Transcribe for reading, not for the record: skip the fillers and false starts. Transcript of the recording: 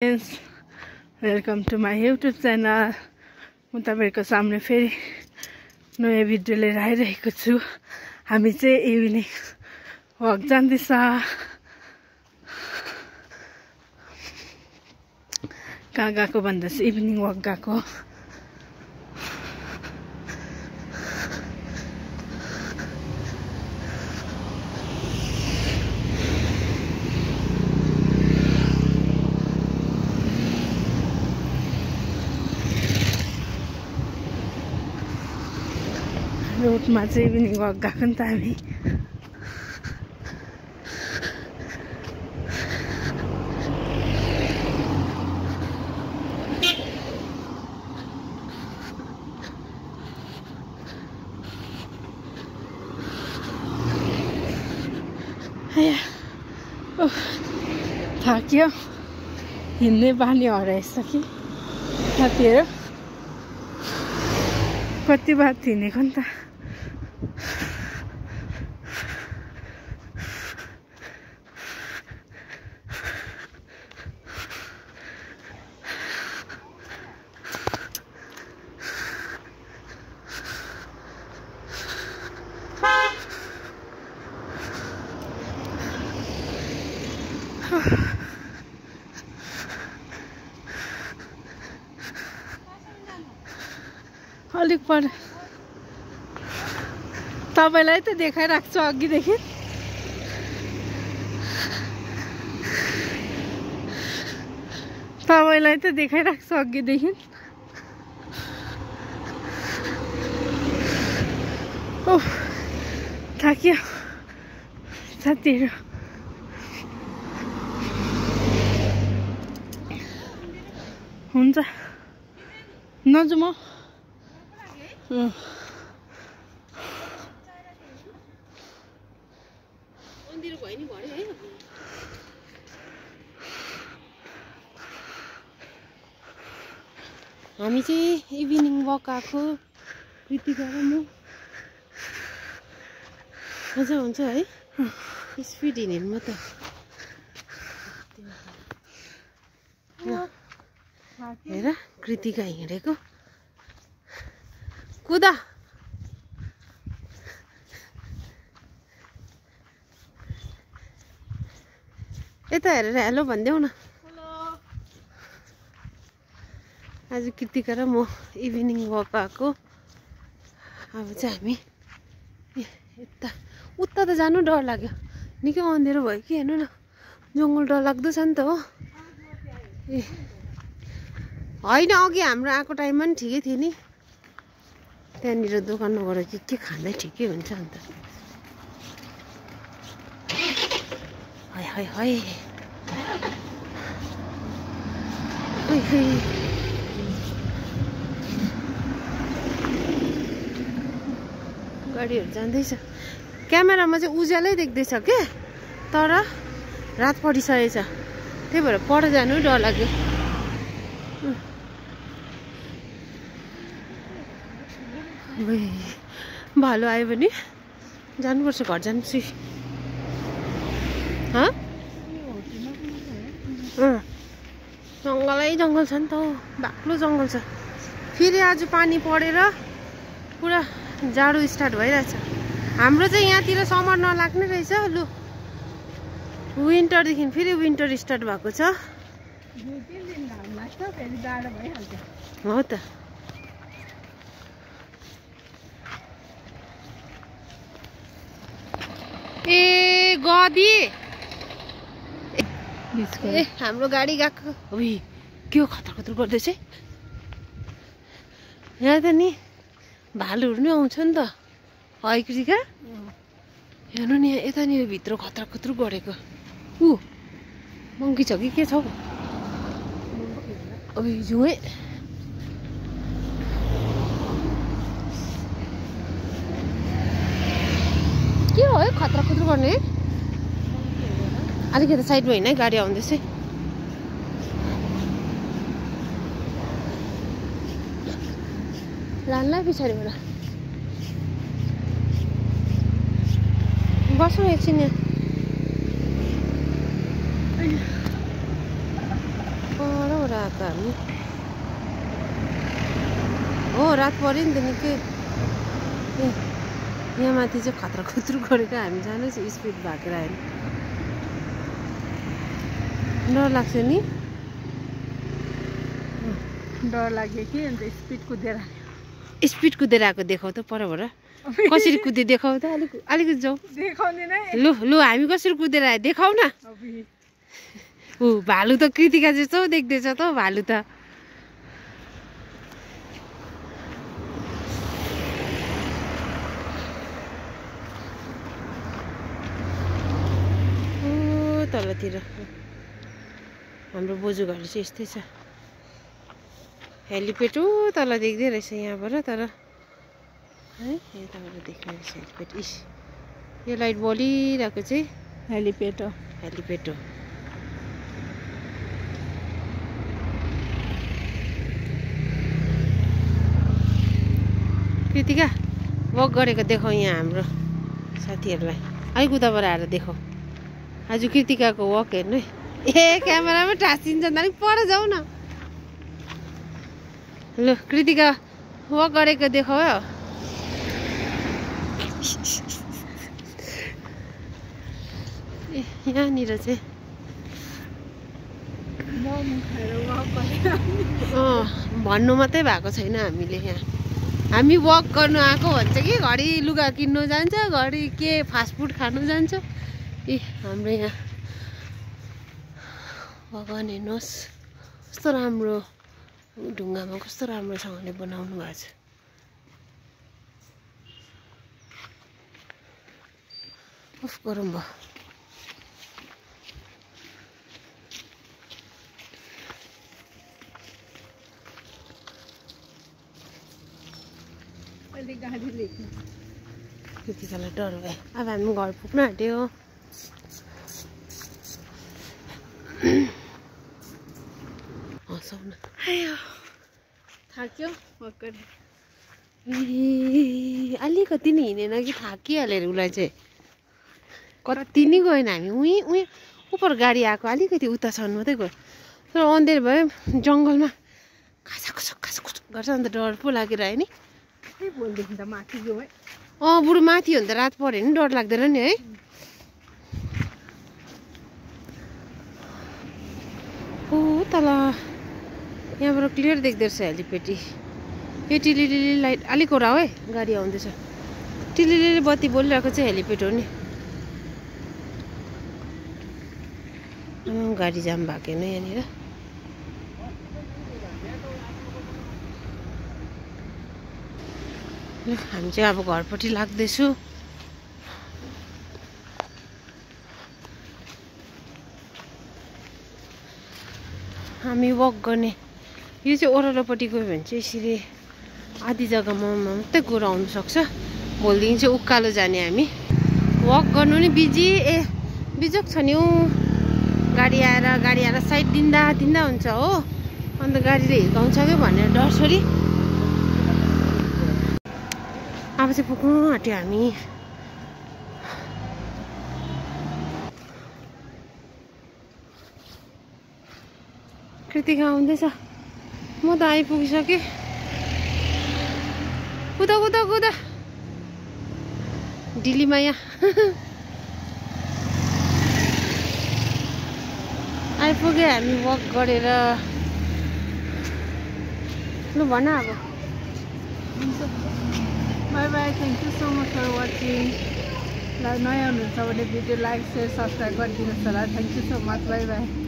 Welcome to my YouTube channel. म तपाईहरुको सामने फेरि नयाँ भिडियो लिएर आइरहेको छु। हामी चाहिँ इभिनिङ वक जाँदैछ। कहाँ गएको भन्दा चाहिँ इभिनिङ वक गएको। रोडमा चाहिँ इभिनिङ वक गएको नि त हामी। थाक्यो, हिँड्ने बानी हराइसक्यो साथीहरु। कति बार हिँडेको नि त। अलिक पर तपाईलाई त देखाइराख्छु अघिदेखि। तपाईलाई त देखाइराख्छु अघिदेखि। ओह थाक्यो साथीहरु। हुन्छ नजाऊ म। हामी चाहिँ इभिनिङ वक आएको कृतिका र म। मजा हुन्छ है स्पिड हिँड्यो म त। हेर कृतिका हिँडेको। कुदा यता हेरेर हेलो भनिदेऊ न। आज कृतिका र म इभिनिङ वक आएको। अब चाहिँ हामी यता उता त जानु डर लाग्यो। निकै अँधेरो भयो कि हेर्नु न। जङ्गल डर लाग्दो छ नि त हो। ए होइन अघि हाम्रो आएको टाइममा नि ठिकै थियो नि। त्यहाँनिर दोकानमा गएर के खाँदै ठिकै हुन्छ अन्त। हाय हाय हाय गाडीहरू जाँदैछ। क्यामेरामा चाहिँ उज्यालै देख्दैछ के, तर रात परिसकेछ। त्यही भएर पर जानु डर लाग्यो। भालु आयो भने जानुपर्छ, घर जान्छु। जङ्गलै जङ्गल छ नि त, बाक्लो जङ्गल छ। फेरि आज पानी परेर पुरा जाडो स्टार्ट भइरहेछ। हाम्रो चाहिँ यहाँतिर समर नलाग्ने रहेछ। लु विन्टरदेखि फेरि विन्टर स्टार्ट भएको छ। हो त। ए गदी ए हाम्रो गाडी गएको। के हो खतर खतर गर्दैछ यहाँ त नि। भालुहरू नि आउँछ नि त है कृतिका। हेर्नु नि यतानिर भित्र खतरा खतरु गरेको। मङ्की छ कि के छ हौ। जुए के हो है खतरा खतरु गर्ने। अलिकति साइडमा हिँड है, गाडी आउँदैछ। लान्ला पछाडिबाट बसौँ एकछिन यहाँ। आएको हामी हो रात पऱ्यो नि त निकै यहाँ माथि चाहिँ खतरा खुत्रु गरेको हामी जाँदैछ स्पिड भागेर होइन डर लाग्छ नि डर लाग्यो कि अन्त स्पिड कुदेर आएको देखाउ त परबाट कसरी कुदे देखाउ त अलिकति जाऊ देखाउँदैन लु लु हामी कसरी कुदेर आयो देखाउ न ऊ भालु त कृतिका जस्तो देख्दैछ त भालु त तलतिर हाम्रो बोजू घर चाहिँ यस्तै छ हेलिप्याड तल देख्दै रहेछ यहाँबाट तर है यताबाट देख्ने रहेछ हेलिप्याड इस यो लाइट बलिरहेको चाहिँ हेलिप्याड हो कृतिका वक गरेको देखाउ यहाँ हाम्रो साथीहरूलाई अलिक उताबाट आएर देखाउ आज कृतिकाको वक हेर्नु है ए क्यामेरामा टाँसिन्छ अलिक पर जाऊ न ल कृतिका वक गरेको देखाउ है ए यहाँनिर चाहिँ भन्नु मात्रै भएको छैन हामीले यहाँ हामी वक गर्नु आएको भन्छ कि घरि लुगा किन्नु जान्छ घरि के फास्टफुड खानु जान्छ ए हाम्रो यहाँ भगवान हेर्नुहोस् कस्तो राम्रो ढुङ्गामा कस्तो राम्रोसँगले बनाउनु भएको छ उफ गरम भयो त्यतिखेर डर भयो अब हामी घर पुग्न आँट्यो हँसाउन थाक्यो अलिकति नि हिँडेन कि थाकिहाल्यो अरे उसलाई चाहिँ कति नै गएन हामी उहीँ उहीँ उपर गाडी आएको अलिकति उतासम्म मात्रै गयो तर अन्धेर भयो जङ्गलमा खासा गर्छ अन्त डर पो लागेर आयो नि भोलिदेखि त माथि जाउँ है बरु माथि हो भने त रात पऱ्यो नि डर लाग्दैन नि है ओ तल यहाँबाट क्लियर देख्दो रहेछ हेलिपेटी यो टिलिलिली लाइट अलिक ओरा है गाडी आउँदैछ टिलिलिली बत्ती बोलिरहेको चाहिँ हेलिपेड हो नि गाडी जाम भएको होइन यहाँनिर हामी चाहिँ अब घरपट्टि लाग्दैछु हामी वक गर्ने यो चाहिँ ओह्रालोपट्टि गयो भने चाहिँ यसरी आधी जग्गामा मात्रै गएर आउनु सक्छ भोलिदेखि चाहिँ उकालो जाने हामी वक गर्नु नि बिजोक छ नि गाडी आएर साइड दिँदा हुन्छ हो अन्त गाडीले हिर्काउँछ क्या भनेर डर छोरी अब चाहिँ पुग्नु आँट्यो हामी कृतिका आउँदैछ म त आइपुगिसकेँ कुदा डिलीमा यहाँ आइपुग्यो हामी वक गरेर लु भन अब bye bye thank you so much for watching नयाँ हुनुहुन्छ भने भिडियो लाइक सेयर सब्सक्राइब गरिदिनुहोस् होला thank you so much bye by